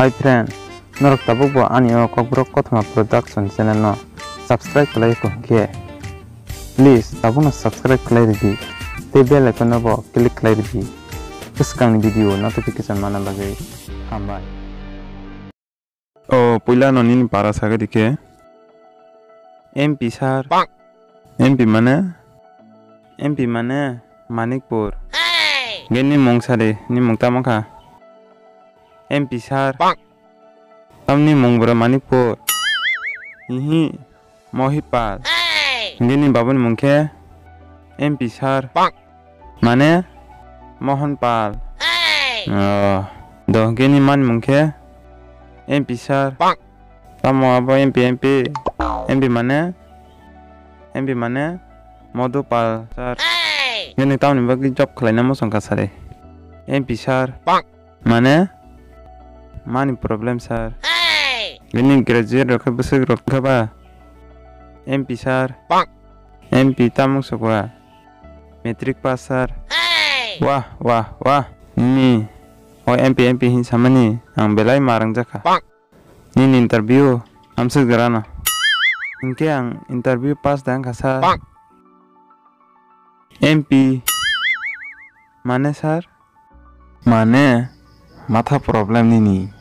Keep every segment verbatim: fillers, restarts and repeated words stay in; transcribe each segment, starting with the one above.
Hi friend, norok tabuk bo ani o Kokborok Kothoma Production channel no subscribe khlai kho hwnkhe, please tabuk no subscribe khlai ridi tei bell icon no bo click khlai ridi bwskangni video notification mana bagwi. Hambai. O puila no nini para sagwi dikhe. M P sir. M P mane? M P mane Manikpur. Hwnkhe ni mung sadi, ni mung tamo kha? M P sir. Tamni mung bwrwi Manikpur. Hihi, Mohipal. Hwnkhe ni babuni mung khe M P sir. Mane Mohon Pal. Oh, do hwnkhe ni mani mung khe M P sir. Tamo abo M P, M P? M P mane? M P mane Modu Pal sir. Nini tamoni bagwi job khlaina muchung kha sari? M P sir. Mane? Mani problem sir. Nini graduate rok khe bwswk rok kha ba? M P sir. M P tamung sukwa? Matric pass sir. Wah, wah, wah. Nini o M P, M P hin samani ang belai ma rangjakha. Nini interview amswk jora no. Hinkhe ang interview pass da wngkha sir. M P mane sir? Mane matha problem nini.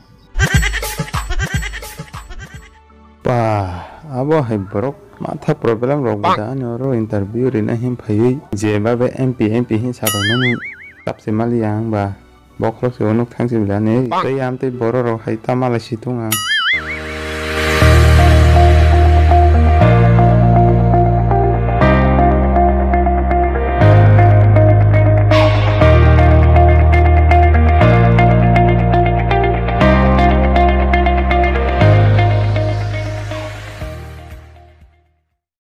Ba, abo hai borok matha problem rok bo da ani oro interview rina hin phaiwi je babe M P, M P hin sabaimani kapse mali ang ba bokhorok se onok thangsi bilani tei amtwi borok rok hai ta malai si tong ang.